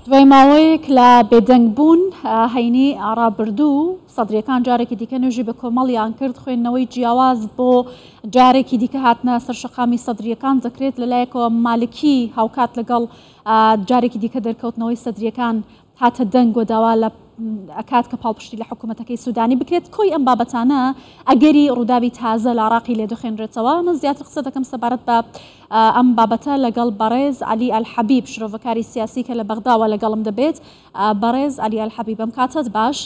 دوای ماوەیەک لە بێدەنگ بوون، هەینی ڕابردوو سەدرییەکان جارێکی دیکە نوێژی بە کۆمەڵیان کرد، خوێندنەوەی جیاواز بۆ جارێکی دیکە هاتنە سەر شەقامی سەدرییەکان دەکرێت، لەلایەکەوە مالکی هاوکات لەگەڵ جارێکی دیکە دەرکەوتنەوەی سەدرییەکان هاتە دەنگ و داوا لە ئەکات کە پاڵپشتی لە حکوومەتەکەی سوودانی بکرێت، کۆی ئەم بابەتانە ئەگەری ڕووداوی تازە لە عراقی لێ دەخوێنرێتەوە. من زیاتر قسە دەکەم سەبارەت بە ئەم بابەتە لەگەڵ بەڕێز عەلی ئەلحەبیب شرۆڤەکاری سیاسی کە لە بەغداوە لەگەڵم دەبێت. بەڕێز عەلی ئەلحەبیب ئەم کاتەت باش.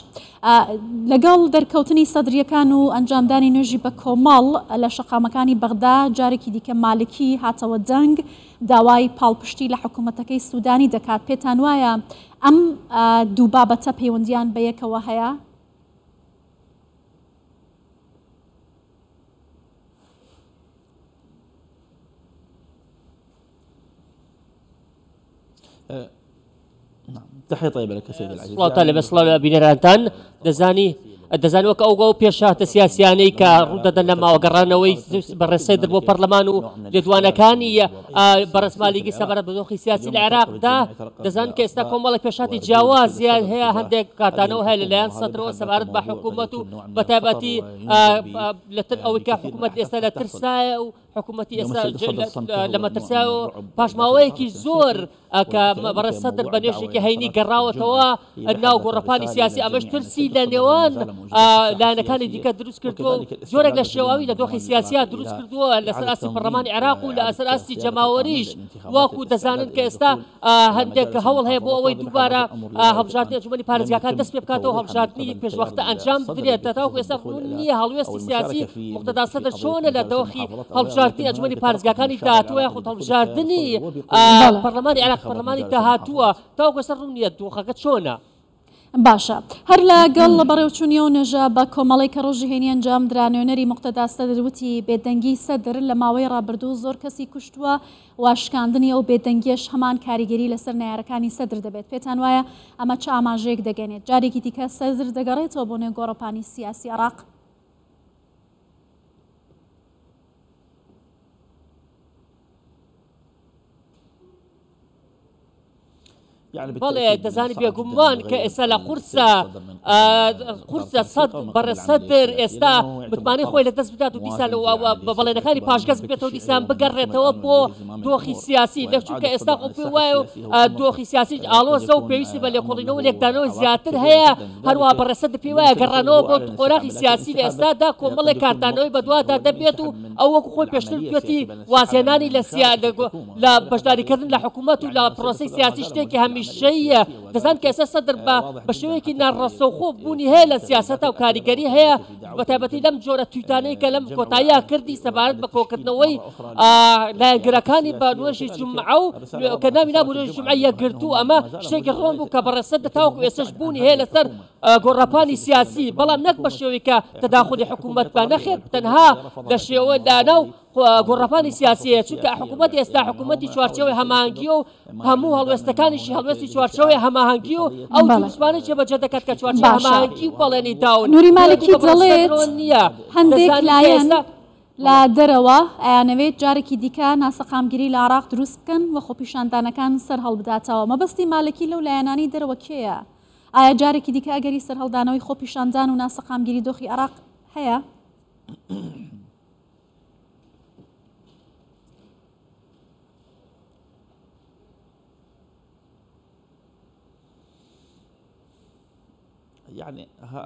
لەگەڵ دەرکەوتنی سەدرییەکان و ئەنجامدانی نوێژی بە کۆمەڵ لە شەقامەکانی بەغدا جارێکی دیکە مالکی هاتەوە دەنگ، داوای پاڵپشتی لە حکومەتەکەی سودانی دەکات، پێتان وایە ئەم دوو بابەتە پەیوەندیان بەیەکەوە هەیە؟ سڵاوتان لەبێ سڵاو لە بینەرانتان دەزانی دەزان وەک ئەو ئەو پێشهاتە سیاسیانەی کە ڕوودەدەن لە ماوە گەڕانەوەی بەڕێز سەدر بۆ پەرلەمان و لێدوانەکانی بەڕێز مالیکی سەبارەت بە دۆخی سیاسی لە عێراقدا دەزان کە ئێستا کۆمەڵێک پێشهاتی جیاوازیان هەیە هەندێک کاردانەوە هەیە لەلایەن سەدرەوە سەبارەت بە حکوومەت و بەتایبەتی لەتر ئەوەی کە حکوومەت ئێستا لە ترسایە و حکوومەتی ئێستا لە مەترسایە و پاش ماوەیەکی زۆر کە بەڕێز سەدر بە نوێژێکی هەینی گەڕاوەتەوە ناو گۆڕەپانی سیاسی، ئەمەش ترسی لە نێوان لایەنەکانی دیکە دروست کردووە و جۆرێک لە شێواوی لە دۆخی سیاسییا دروست کردووە لەسەر ئاستی پەرلەمانی عێراق و لەسەر ئاستی جەماوەریش وەکو دەزانن کە ئێستا هەندێک هەوڵ هەیە بۆ ئەوەی دووبارە هەڵبژاردنی ئەنجومەنی پارێزگاکان دەست پێ بکاتەوە هەڵبژاردنی پێشوەختە ئەنجام بدرێت تاوەکو ئێستا ڕوون نییە هەڵوێستی سیاسی موقتەدا سەدر چۆنە لە دۆخی هەڵبژاردنی ئەنجومەنی پارێزگاکانی داهاتووە یاخود هەڵبژاردنی پەرلەمانی عێراق پەرلەمانی داهاتووە تاوەکو ئێستا ڕوون نییە دۆخەکە چۆنە. باشە هەر لە گەڵ بەڕێوچوونی ئەو نوێژە بە کۆمەڵەی کە ڕۆژی هەینی ئەنجام درا، نوێنەری موقتەدا سەدر وتی، بێدەنگی سەدر لە ماوەی ڕابردوو زۆر کەسی کوشتووە و شکاندنی ئەو بێدەنگیەش هەمان کاریگەری لەسەر نەیارەکانی سەدر دەبێت، پێتان وایە ئەمە چ ئاماژەیەک دەگەنێت جارێکی دیکە سەدر دەگەڕێتەوە بۆ نێو گۆڕەپانی سیاسی عێراق؟ بەڵێ دەزانی بێگومان کە ئێستا لە قورسە قورسە سەد بەڕێ سەدر ئێستا متمانەی خۆی لە دەست بدات و دیسان بە بەڵێنەکانی پاشگەز ببێتەوە دیسان بگەڕێتەوە بۆ دۆخی سیاسی لە چونکە ئێستا خۆ پێ وایە و دۆخی سیاسی ئاڵۆزە و پێویستی بە لێکۆڵینەوە لێکدانەوە زیاتر هەیە هەروە بەڕێ سەدر پێی وایە گەڕانەوە بۆ قۆناغی سیاسی لە ئێستادا کۆمەڵێک کاردانەوەی بەدوادا دەبێت و ئەو وەکو خۆی پێشتر وتویەتی وازهێنانی لە سیا لە بەشداریکردن لە حکوومەت و لە پرۆسەی سیاسی شتێکی هەمیشەییە. دەزان کە ئێستا سەدر بە بە شێوەیەکی ناڕاستەوخۆ بوونی هەیە لە سیاسەتا و کاریگەری هەیە بە تایبەتی لەم جۆرە تویتانەی کە لەم کۆتاییە کردی سەبارەت بە کۆکردنەوەی لایەنگرەکانی بە نوێژی جومعە و کە ناوی نابوو نوێژی جومعە یەکگرتوو ئەمە شتێکی ڕوون بوو کە بەڕێز سەدر تاوەکو ئێستاش بوونی هەیە لەسەر گۆڕەپانی سیاسی بەڵام نەک بە شێوەی کە تەداخولی حکوومەت بە نەخێر تەنها لە شێوە لەناو گۆڕەپانی سیاسیە چونکە حکوومەت ئێستا حکوومەتی چوارچێوەی هەماهەنگی و هەموو هەڵوێستەکانیشی هەڵوێستی چوارچێوەی هەماهەنگی و ئەو دروشمانە جێبەجێ دەکات کە چوارچێوەی هەماهەنگی و بەڵێنی داون نوری مالکی دەڵێت هەندێک لایەن لە دەرەوە ئەیانەوێت جارێکی دیکە ناسەقامگیری لە عێراق دروست بکەن و خۆپیشاندانەکان سەرهەڵبداتەوە مەبەستی مالکی لەو لایەنانەی دەرەوە کێیە؟ ئایا جارێکی دیکە ئەگەری سەرهەڵدانەوەی خۆپیشاندان و ناسەقامگیری دۆخی عێراق هەیە؟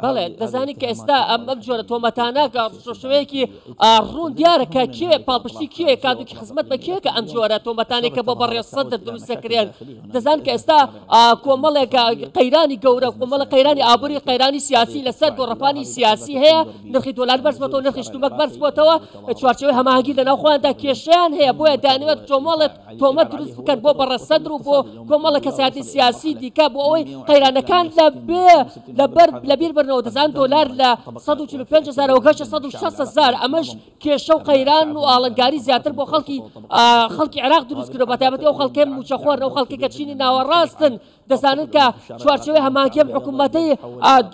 بەڵێ دەزانی کە ئێستا ئەم ئەم جۆرە تۆمەتانە کە شێوەیەکی ڕوون دیارە کە کێ پاڵپشتی کێ کاتێکی خزمەت بە کێ کە ئەم جۆرە تۆمەتانێک کە بۆ بەڕێز سەدر دروست دەکرێن دەزان کە ئێستا کۆمەڵێک قەیرانی گەورە کۆمەڵە قەیرانی ئابووری قەیرانی سیاسی لەسەر گۆڕەپانی سیاسی هەیە نرخی دۆلار بەرز بۆتەوە نرخی شتومەک بەرز بۆتەوە چوارچێوەی هەماهەنگی لەناو خۆیاندا کێشەیان هەیە بۆیە دەیانەوێت کۆمەڵێک تۆمەت دروست بکەن بۆ بەڕێز سەدر و بۆ کۆمەڵە کەسایەتی سیاسی دیکە بۆ ئەوەی قەیرانەکان لە بێ لەبەر لەبیر بردنەوە دەزان دۆلار لە 145 هەزارەوە گەشتە 160 هەزار ئەمەش کێشە و قەیران و ئاڵنگاری زیاتر بۆ خەڵکی خەڵکی عێراق دروست کردووە بەتایبەتی ئەو خەڵکەی مووچەخۆرن ئەو خەڵکەی کە چینی ناوەڕاستن دەزانن کە چوارچێوەی هەماهەنگی ئەم حکوومەتەی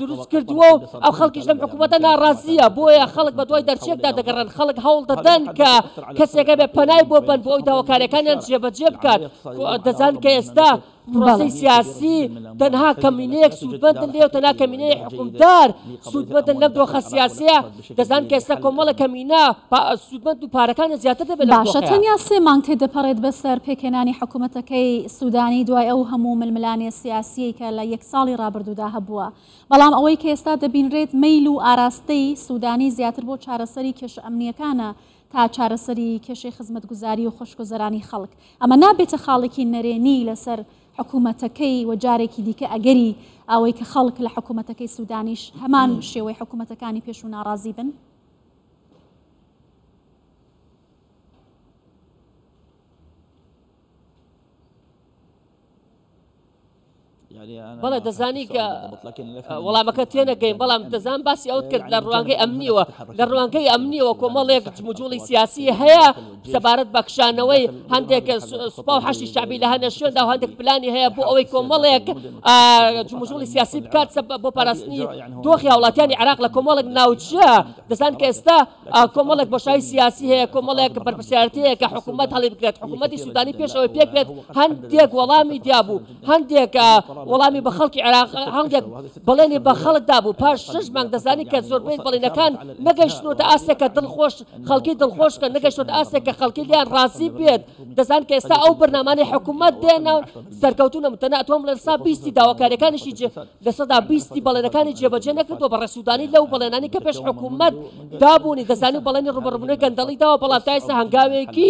دروست کردووە و ئەو خەڵکیش لەم حکوومەتە ناڕازییە بۆیە خەڵک بە دوای دەرچێکدا دەگەڕێن خەڵک هەوڵ دەدەن کە کەسێک هەبێ پەنای بۆ بەن بۆ ئەوی داواکاریەکانیان جێبەجێ بکات دەزان کە ئێستا پرۆسەی سیاسی تەنها کەمینەیەک سوودمەندن لێ و تەنها کەمینەی حکومدار سوودمەندن لەم دۆخە سیاسیە. دەزان کە ئێستا کۆمەڵە کەمینە سوودمەند و پارەکانە زیاتر دەبێت لەم باشە دۆخەیە. تەنیا 3 مانگ تێدەپەڕێت بەسەر پێکهێنانی حکوومەتەکەی سوودانی دوای ئەو هەموو ململانێ سیاسیەی کە لە 1 ساڵی ڕابردوودا هەبووە، بەڵام ئەوەی کە ئێستا دەبینرێت مەیل و ئاراستەی سوودانی زیاتر بۆ چارەسەری کێشە ئەمنیەکانە تا چارەسەری کێشەی خزمەتگوزاری و خۆشگوزەرانی خەڵک. ئەمە نابێتە خاڵێکی نەرێنی لەسەر حکوومەتەکەی و جارێکی دیکە ئەگەری ئەوەی کە خەڵک لە حکوومەتەکەی سوودانیش هەمان شێوەی حکوومەتەکانی پێشوو ناڕازی بن؟ بەڵێ دەزانی کە وەڵامەکە تێنەگەین، بەڵام دەزان باسی ئەوت کرد لە ڕوانگەی ئەمنیەوە. لە ڕوانگەی ئەمنیەوە کۆمەڵێک جموجوڵی سیاسی هەیە سەبارەت بە کشانەوەی هەندێک سوپا و حەشی شەعبی لە هەندێک شوێندا و هەندێک پلانی هەیە بۆ ئەوەی کۆمەڵێک جموجوڵی سیاسی بکات بۆ پاراستنی دۆخی هاوڵاتیانی عێراق لە کۆمەڵێک ناوچە. دەزان کە ئێستا کۆمەڵێک بۆشایی سیاسی هەیە، کۆمەڵێک بەرپرسیارەتی هەیە کە حکوومەت هەڵی بگرێت. حکوومەتی سوودانی پێشەوەی پێک بێت هەندێک وەڵامی دیابوو، هەندێک وەڵامی بە خەڵکی عێراق، هەندێک بەڵێنی بە خەڵک دابوو. پاش 6 مانگ دەزانی کە زۆربەی بەڵێنەکان نەگەیشتنەوەتە ئاستێک کە دڵخۆش خەڵکی دڵخۆش کە نەگەیشتۆتە ئاستێک کە خەڵکی لێیان ڕازی بێت. دەزان کە ئێستا ئەو بەرنامانەی حکوومەت دێنە سەرکەوتوونە، تەنها ئەتوانم بڵێم 20% داواکاریەکانیشی 20% بەڵێنەکانی جێبەجێ نەکردووە. بەڕێ سوودانی لەو بەڵێنانی کە پێش حکوومەت دابوونی دەزانی و بەڵێنی ڕووبەڕووبوونەوەی گەندەڵی داوە، بەڵام تا ئێستا هەنگاوێکی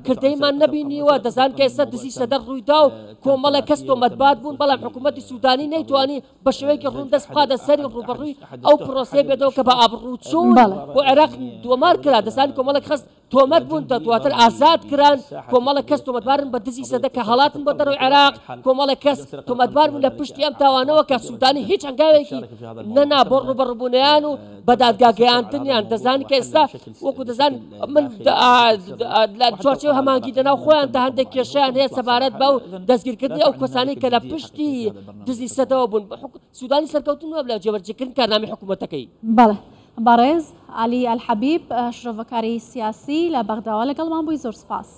کردەیمان نەبینیوە. دەزان کە ئێستا دزی سەدە ڕوویدا و کۆمەڵێک کەس تۆمەتبار بوون، بەڵام حکوومەتی سوودانی نەیتوانی بە شێوەیەکی ڕوون دەست بخاتە سەری ڕووبەڕووی ئەو پرۆسەیە بێتەوە کە بە ئابڕووچوون بۆ عێراق تۆمار کرا. دەزان کۆمەڵێک خەست تۆمەت بوون دواتر ئازاد کران، کۆمەڵێک کەس تۆمەتبارن بە دزی سەدە کە هەڵاتن بۆ دەرەوەی عێراق، کۆمەڵێک کەس تۆمەتبار بوون لە پشتی ئەم تاوانەوە کە سوودانی هیچ هەنگاوێکی نەنا بۆ ڕووبەڕووبوونەیان و بە دادگا گەیاندنیان. دەزان کە ئێستا وەکو دەزان من لە چوارچێوە هەمانگی لەناو خۆیان تا هەندێک کێشیان هەیە سەبارەت بەو دەستگیرکردنی ئەو کەسانی کە لە پشتی دزی سەدەوە بوون. سوودانی سەرکەوتن وە لە جێبەجێکردنی کارنامەی حکوومەتەکەی. بەڵێ بەڕێز عەلی ئەلحەبیب شرۆڤەکاری سیاسی لە بەغداوە لەگەڵمان بووی، زۆر سپاس.